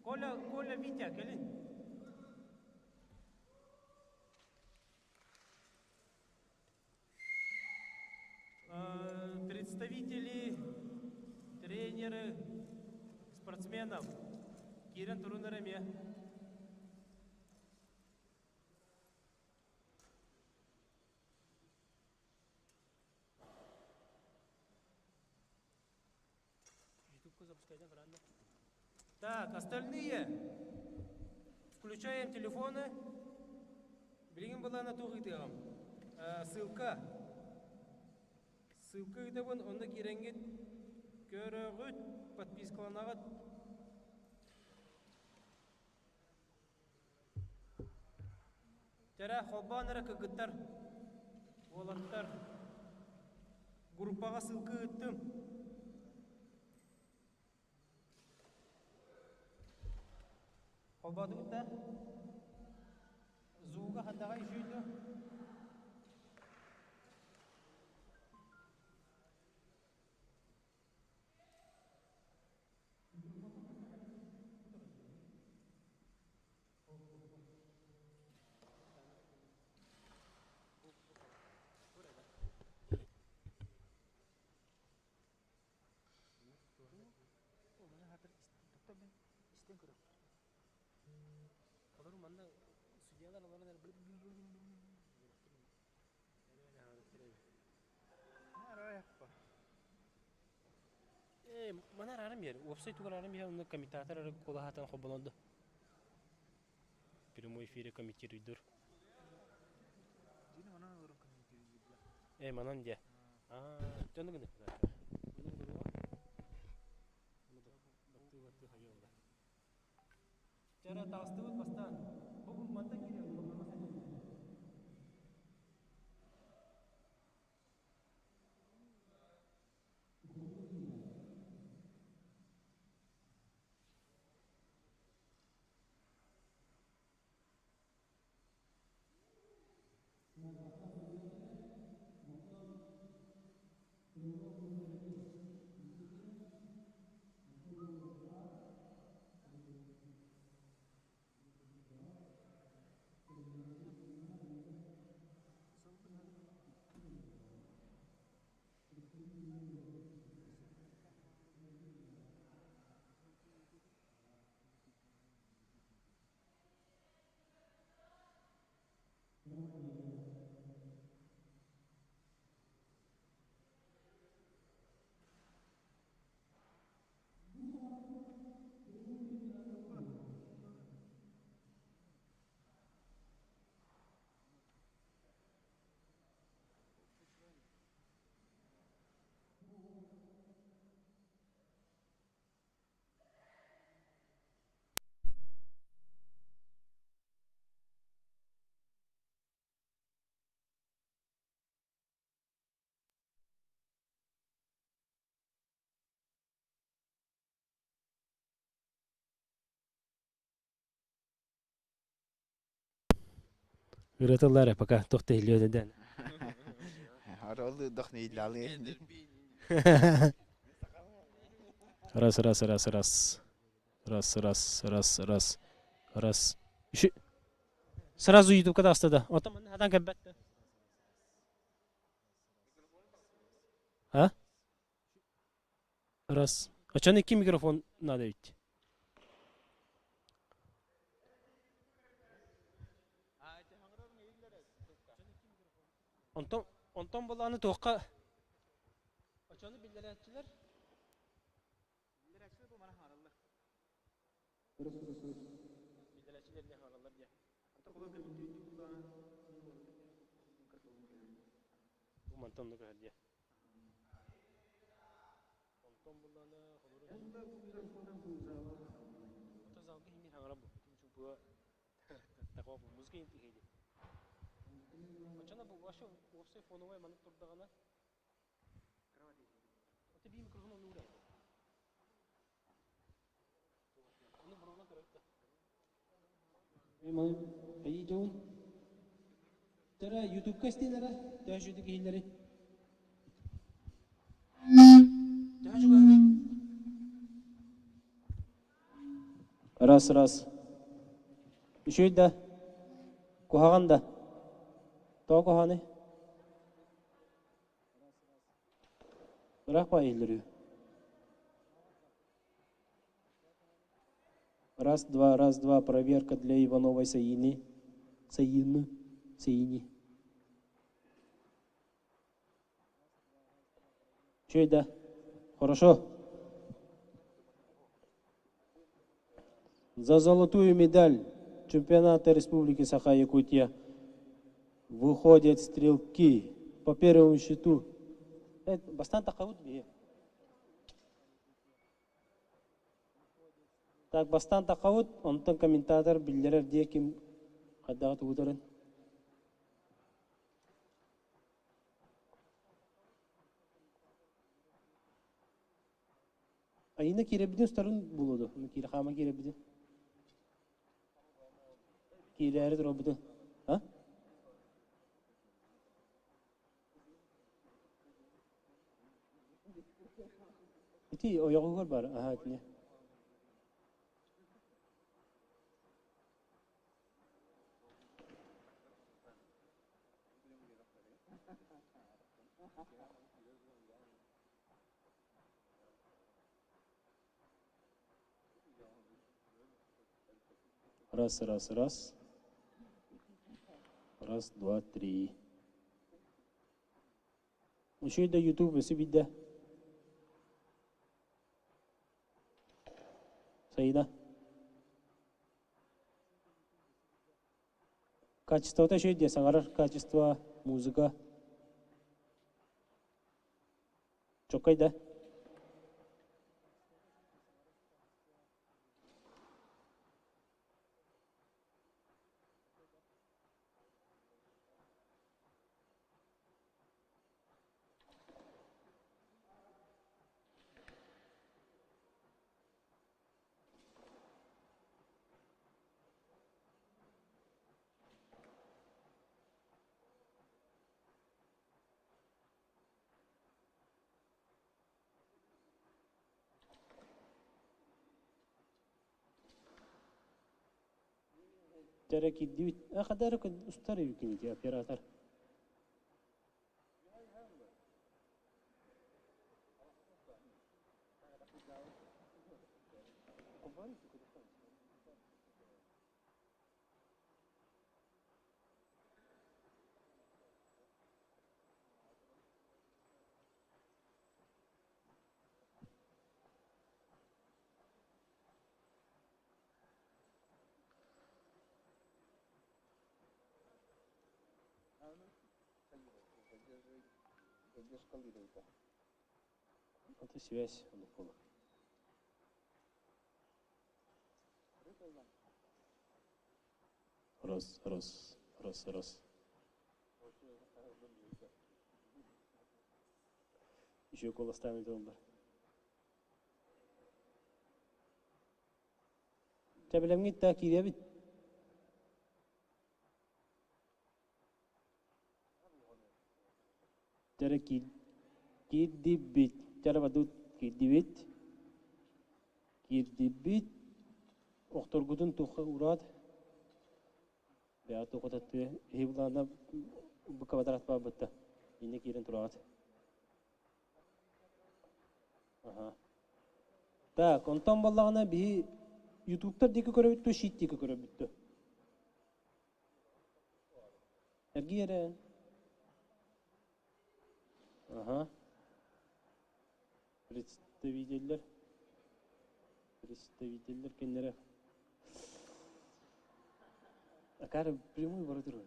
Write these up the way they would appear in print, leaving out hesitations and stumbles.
Коля, Коля, Витя, кэлин. Представители, тренеры, спортсменов киирэн турунар эмиэ. Ютубка запускайдан правильно. Так, остальные включаем телефоны. Билигин былаана туох ыытыаҕым? Ссылка. Ссылка ыытабын, онно киирэҥҥит көрөҕүт, подпискаланаҕыт. Тэрэ, холбоон эрэ кыргыттар, уолаттар. Группаҕа ссылка ыыттым. Холбоотугут да? Звуга хандаҕа үчүгэй дуо? Ээ, маны арааран биэр. Уопсай тугу арааран биэр, онно комментатор эрэ куолаһаатан холбонон да. Прямой эфире комментируйдур. Ээ, манан дьэ. Аа, дьону гына. Баттыы-баттыы хайыалла. Чара таҕыстыбыт бастаан. Бу мантан киириэҕин, Ырытыллар пока туох да иһиллибэт дэн. Аралыы дохнейлалыы. Раз, раз, раз, раз. Раз, раз, раз, раз, раз. Сразу ютубка таҕыста да. Оттон манна хатан кэлбэт да. А? Раз. Очон икки микрофон надо ведь. Онтон онтон булааны туохха очону биллэрээччилэр биллэрээччилэр бу мана хаалаллар. Биллэрээччилэр не хаалаллар диye. Бу мантан онно көһөр диye. Онтон буллаана холору Ото залга химир хаҥара бу. Чупуга такого бу музыка интиһиди. Очона бу вообще уопсай фоновой маннык турдаҕына Ото бии микрофон онну уурай. Ону буруна көрөттө. Мен айыы дьон Тара ютубка истиэлэрэ төһө үчүгэй киһилэри төһө үчүгэй. Раз, раз. Үчүгэй да, куһаҕан да. Тоҕо куһаҕаный? Ыраах баҕайы иһиллэр үһү. Раз, два, раз, два, проверка для Ивановой Саини. Саины. Саини. Үчүгэй да? Хорошо. За золотую медаль чемпионата Республики Саха-Якутия выходят стрелки по первому счету. Бастаан тахабыт биһи. Так, бастаан тахабыт, онтон комментатор биллэрэр диэ ким хайдаҕа тугутарын. Айына киирэбитин устарын булуду. Киирэ хаама киирэбитин. Киирээри турабытын. А? Ити ойоҕугар бар. Аха, итини. Раз, раз, раз. Раз, два, три. Үчүгэй да YouTube өссө биирдэ. Саида. Качествота үчүгэй диye саҥарар качество, музыка. Чоккай да? Дьэрэ киирдибит. Хадары устар эбиккин ити оператор. Это связь. Раз, раз, раз, раз. Еще куоластаан тураллар. Чэбилэмҥит да киирэбит. Дьэрэ киирдибит. Дьэрэ бадут киирдибит. Киирдибит. Охторгутун туха ураат. Бэйэ туохататтыы иһи былаана бу квадрат баабытта. Инне киирэн тураҕыт. Аха. Так, онтон буоллаҕына биһи ютубтар диэки көрөбүт дуо, щит диэки көрөбүт дуо? Эргий эрэ. Аха. Представителлэр. Представителлэр кинилэрэ. Акаары прямую бара турар.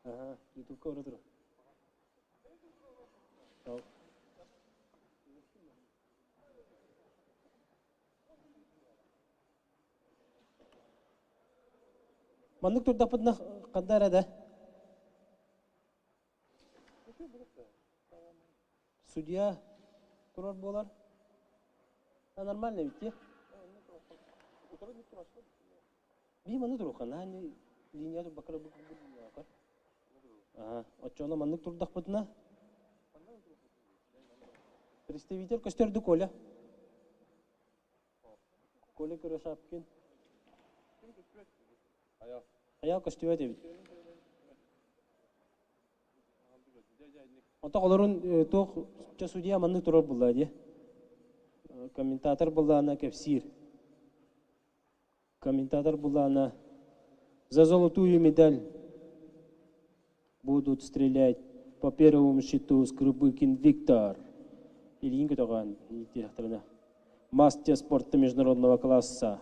Аха, ютубка бара турар. Маннык турдахпытына ханна эрэ да судья турар буолар. А нормально ведь те? Бии манны туруохха наһаа линия турбакка Оччоҕуна маннык турдахпытына представитель көстөрдүк Коля. Коля Кырошапкин. Айаал көстүбэт эбит. Онтон олорун туох ча судья маннык турар булла дии. Комментатор буллаана кэпсиир. Комментатор буллаана за золотую медаль будут стрелять по первому счету Скрыбыкин Виктор. Ильин көтөҕөн иитиэхтэринэ. Мастер спорта международного класса.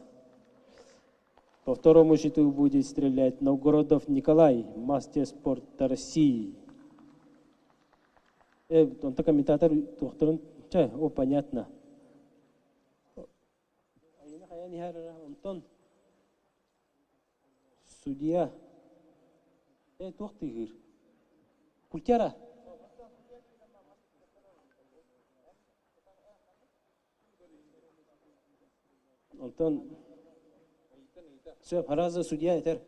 По второму счету будет стрелять Новгородов Николай, мастер спорта России. Онто комментатор туохтарын, чэ, о, понятно. Айына хайан иһэр онтон судья туох тыыһыыр? Культяра? Онтон сөп араза судья этэр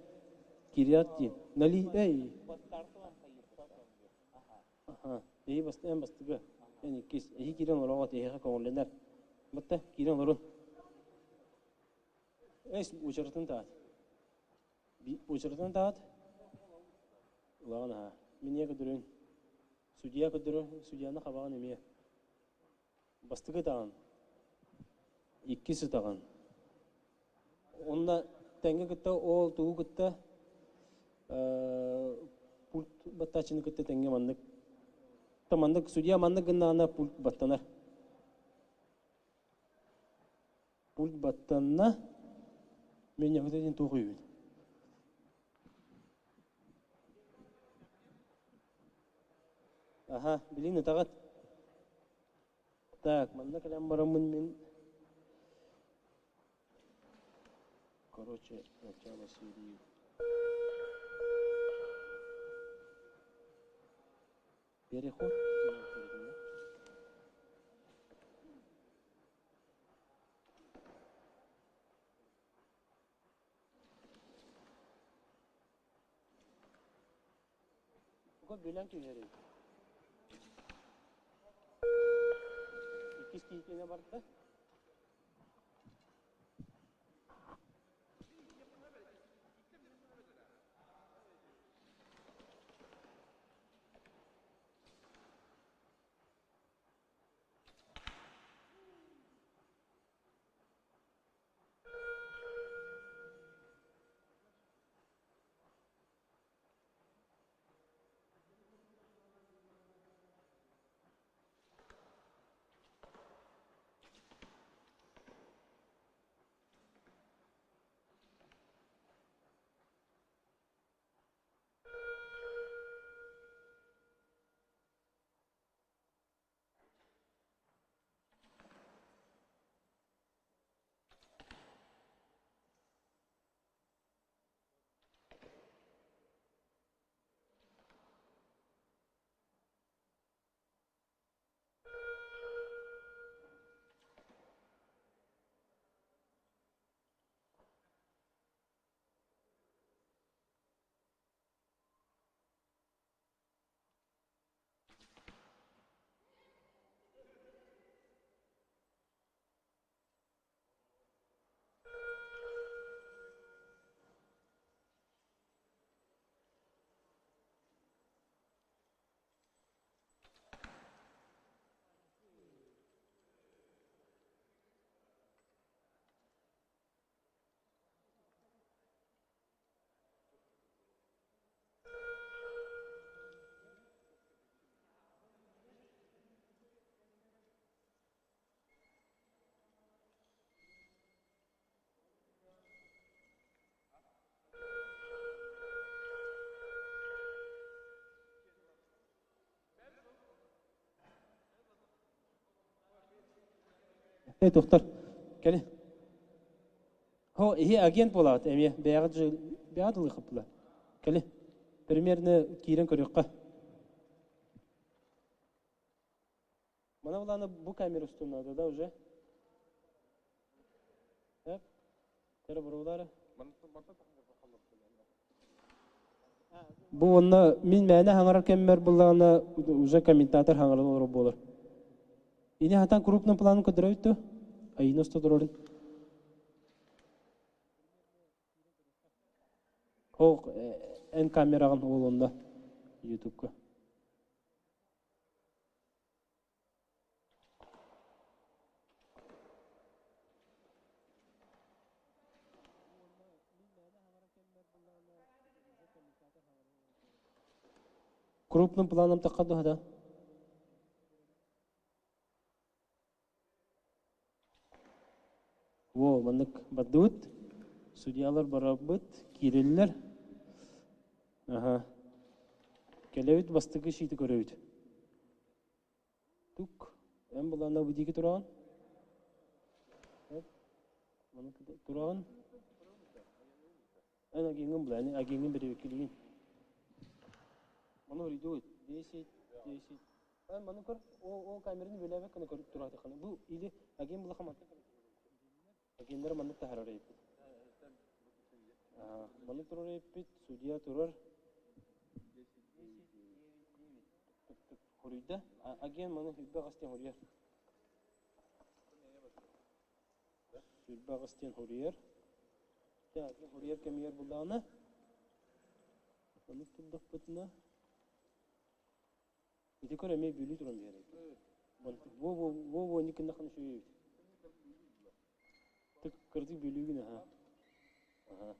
кириат диэн. Нали эй Аха, эһи бастыган бастыга. Эн иккис. Эһи киирэн олороҕут, эһиэхэ көҥүллэнэр. Батта, киирэн олорун. Эс, учаратын таат. Учаратын таат. Улаҕан аха. Миниэ көдөрүн. Судья көдөрүн, судьяны хабаҕын эмиэ. Бастакы ытаҕын, иккис ытаҕын. Онно тэҥҥэ кытта ол тугу кытта пульт баттааччыны кытта тэҥҥэ маннык маннык судья маннык гыннаҕына пульт баттанар. Пульт баттанна. Мен яхыта туох үйбүт. Аха, билин ытаҕыт. Так, манна кэлэн бараммын мин короче, начало серии. Переход Бука бүлэн түһэрин. Иккис киһитинэ барда. Эй, доктор, кэлин. Хо, иһи агент буолаҕыт эмиэ, бэйэҕит бэйэҕит ылыаххыт Кэлин. Примерно киирэн көрүөххэ. Мана булааны бу камера устун надо, да, уже? Эп? Тера бурулары. Бу онно мин мээнэ хаҥарар кэммэр буллаҕына уже комментатор хаҥаран олорор буолар. Ини хатан крупным планом көрдөрөбүт дуо? Айыына уста турарын. Ол эн камераҕын ол онно ютубка. Крупным планом тахха дуһада. Во, маннык бардыбыт. Судьялар барабыт, киирэллэр. Аха. Кэлэбит бастакы шиити көрөбүт. Тук, эн былаана бу диэки тураҕын. Маннык тураҕын. Эн агиҥҥын булааны, агиҥҥын бэрэбиэккэлиигин. Маны уруйдугут. 10, 10. Эн маны көр, ол камераны бүлээбэт гына көрүп тураатаххына. Бу или агин булаха мантан Агеннары маннык таһаарар эбиппит. Маннык турар эбиппит, судья турар. Хоруйда. Агент маны хүлбэ астен хоруйар. Сүрбэ астен хоруйар. Хоруйар кэмигэр буллаҕына, маннык турдахпытына, ити көр эмиэ бүлүү туран биэрэр. Во во во во никыннахан үчүгэй эбит. Тык кырдык бүлүүгүн аха. Аха.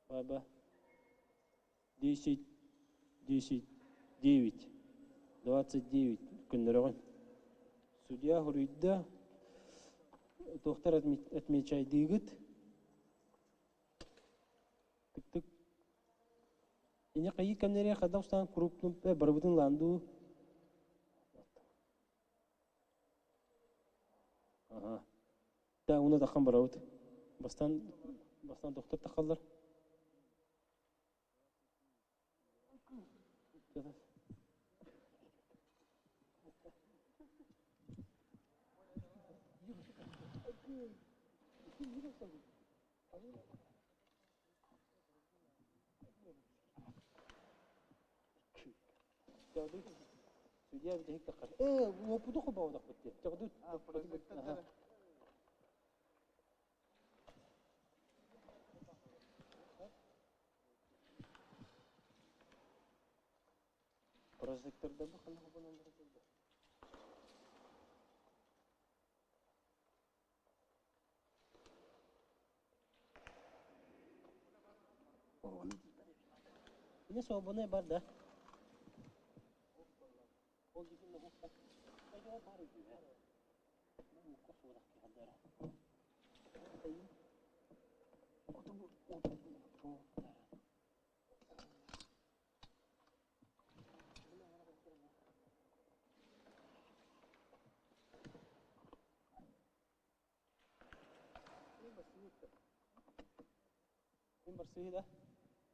Баба. 10, 10, 9, 29 көннөрөҕүн. Судья хоруйда туохтар отмечайдыыгыт. Тык-тык. Ини хайыы кэмнэри хайдах устаан крупным барыбытын лаандуу. Ага. Та уна таххан барабыт. Бастан бастан доктор тахаллар. Судья бүтэһик таххар. Ээ, уопуту холбооботохпут диэн. Чоҕдут. Прожекторда бу ханна холбонон барар Ini свободный бар да.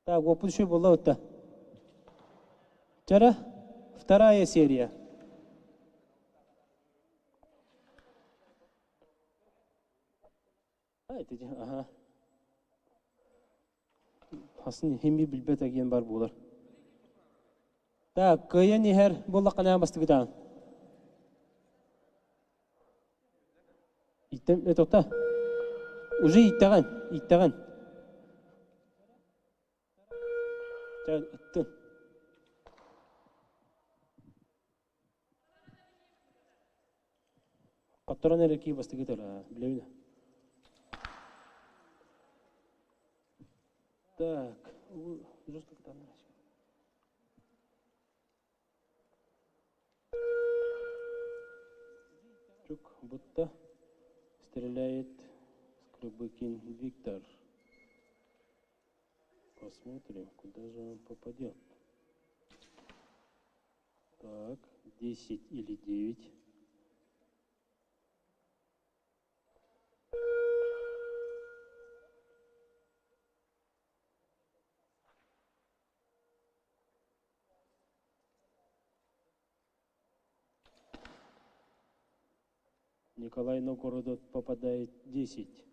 Так, уопут үчүгэй буолла бытта. Вчера вторая серия. А, это ага. Хасын хими билбет агиен бар буолар. Так, кыайан иһэр буоллаххына бастыгытаан. Иттем, тоқта. Уже иттэҕин, иттэҕин. Чэ, ыттын. Хотторон эрэ кии бастыгытар, билэбин. Так, жестко там. Чук будто стреляет Скрыбыкин Виктор. Посмотрим, куда же он попадет. Так, 10 или 9. Николай Новгородов попадает 10.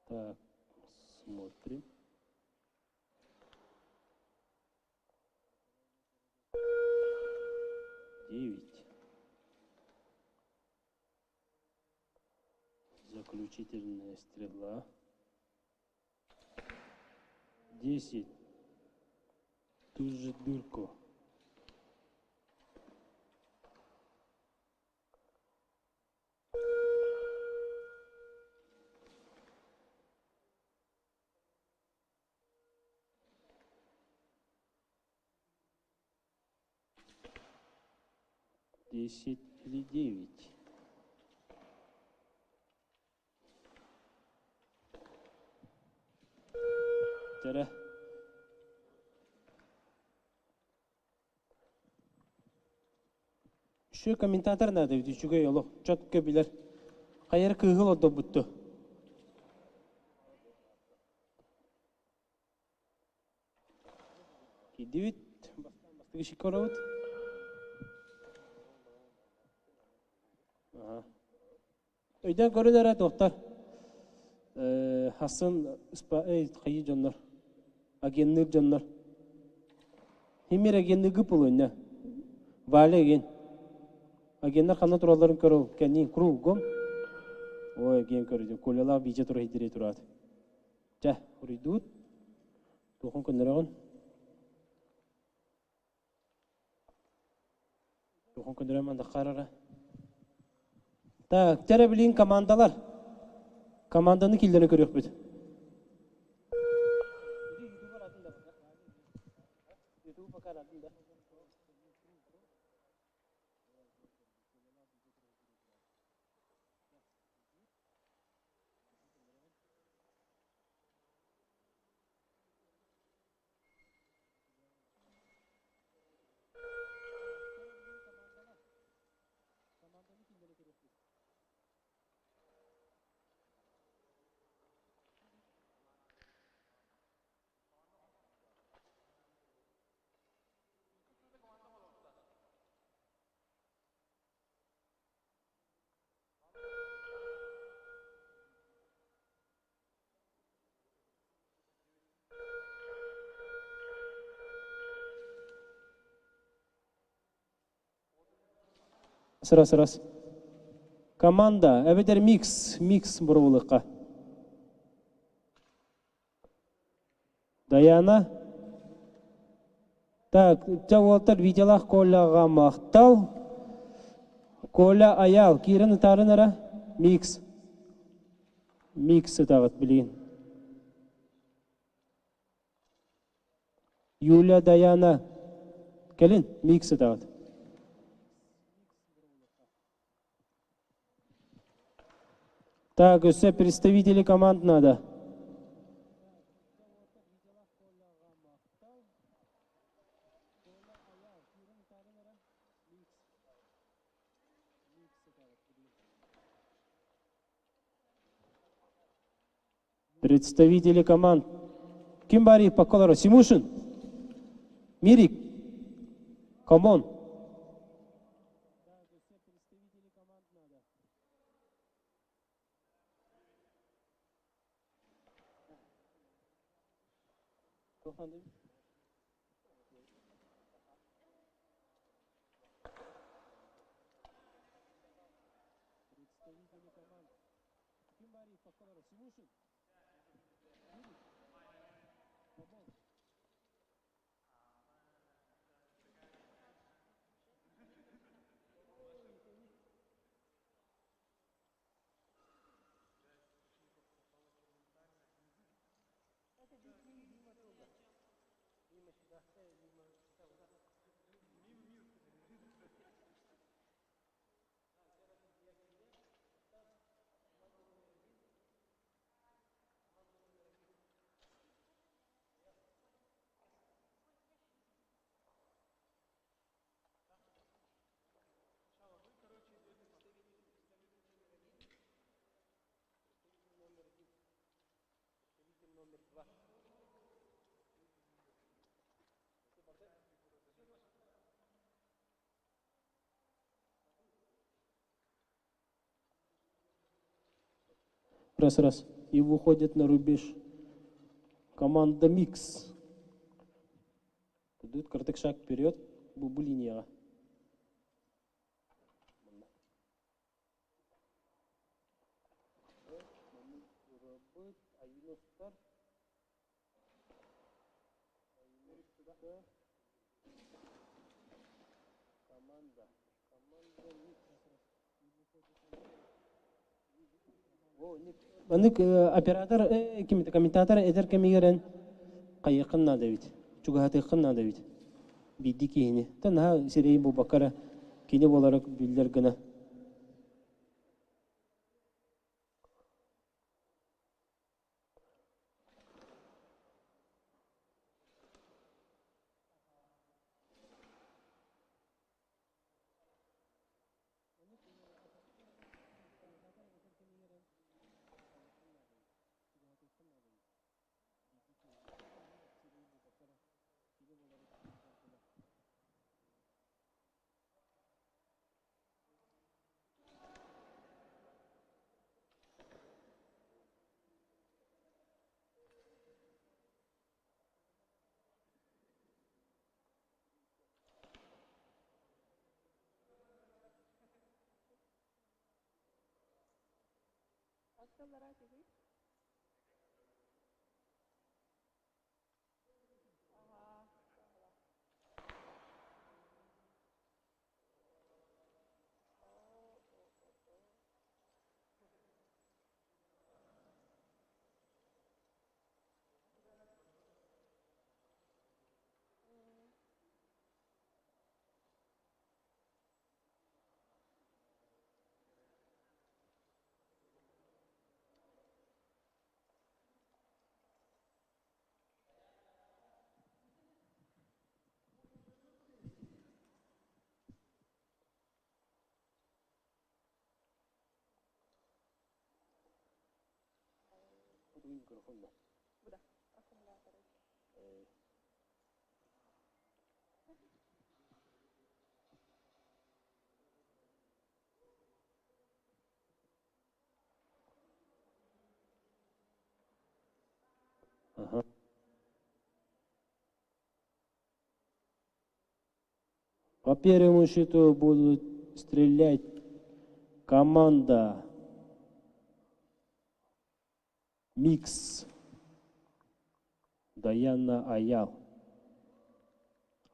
Так. Смотрим. 9. Заключительная стрела. 10. Тут же дырку. 10 или 9. Чэрэ. Үчүгэй комментатор наада эбит, үчүгэй олох, четко билэр. Хайар кыыһыл ордорбутту. Киирдибит, бастаан бастакы ишикке олоробут. Аха. Өйдөөн көрүн эрэ туохтар. Хасын эй хайыы дьоннор. Агенныыр дьоннор. Химир агенныгы пулунна. Валя еген. Агеннар ханна туралларын көрө кэннин кругом. Ой, ген көрүдү. Колялаах биичэ тура хидире тураат. Чэ, уруйдуут. Туохун көннөрөҕүн? Туохун көннөрөм андаххарара. Так, тэрэ билин командалар. Команданы киллэрэн көрүөхпүт. Раз, раз. Команда, эбэтэр микс, микс боробулукка. Даяна. Так, ча уолтар Витялаах Коляҕа махтал. Коля Аял, киирэн ытаарын эрэ. Микс. Микс ытаҕыт билигин. Юля Даяна. Кэлин, микс ытаҕыт. Так, өссө представители команд надо. Представители команд. Ким барый поколоро? Симушин. Мирик. Комон. Раз, раз. И выходит на рубеж. Команда Микс. Идут кырдык шаг вперед бу бу линияҕа. Маннык оператор комментатор этэр кэмигэр эн хайыаххын наада эбит, чугаһатыаххын наада эбит биирдии киһини. Та наһаа сирэйин булбакка эрэ кини буолара биллэр гына. По первому счету будут стрелять команда Микс Даяна Аял.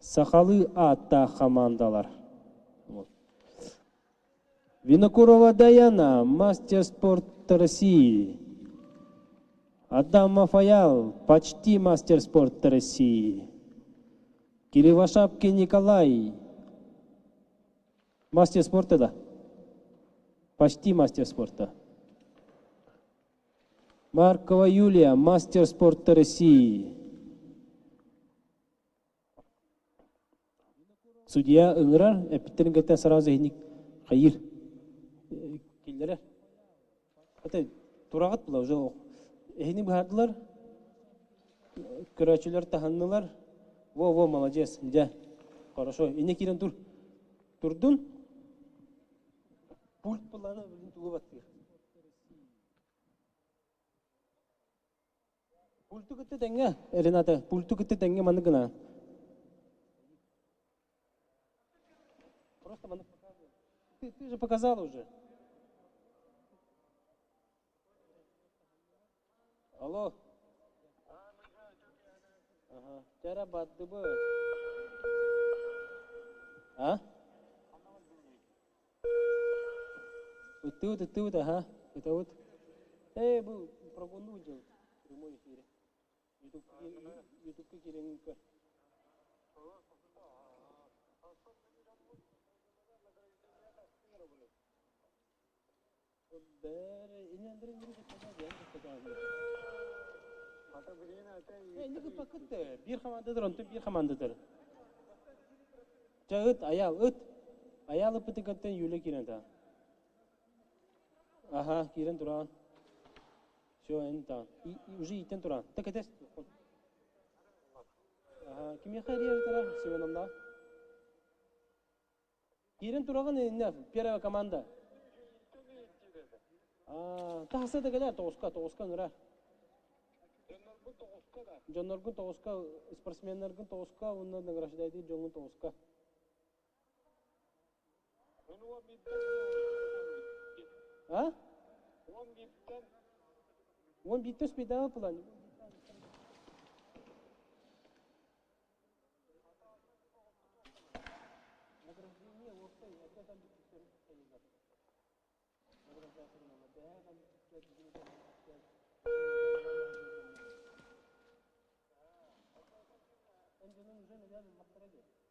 Сахалыы ааттаах хамаандалар. Вот. Винокурова Даяна, мастер спорта России. Адамов Аял, почти мастер спорта России. Киривашапкин Николай, мастер спорта, да? Почти мастер спорта. Маркова Юлия, мастер спорта России. Судья ыҥырар, эппиттэрин кытта сразу иһинник хайыр киллэрэр. Это тураҕыт була уже эһини быһаардылар, көрөөччүлэр таһыннылар. Во-во, молодец, дьэ, хорошо. Инне киирэн тур. Турдун. Пульт булланы билин тугу баттыыр. Пульту кытта тэҥҥэ, Рената, пульту кытта тэҥҥэ маннык гына. Просто маннык показывай. Ты же показала уже. Алло. Ага. Тера баттыбыт. А? Ыттыбыт, ыттыбыт, аха. Ытабыт. Э, бу прогонну делать в прямой эфире. Ютубка киирэн көр. Биир хамаандадыр, онтон биир хамаандадыр. Чэ, ыт, айаал, ыт. Айаал ыппытыгыттан Юля киирэн та. Аха, киирэн тураан. Все, эн таан. Уже иитэн тураан. Так этес. Аха, кимиэхэ эрийэр Семеновна? Киирэн тураҕын иннэ первая команда. Тахса да кэлэр тоҕуска, тоҕуска ыҥырар. Дьонноргун тоҕуска, спортсменнаргын тоҕуска уонна награждайдыыр дьоҥҥун тоҕуска. А? 11-тэн успейдаҕа план. Награждение уопсай эрдэ там бүппүттэр сайыллар. Эн дьонун уже медаль ыллахтара дии.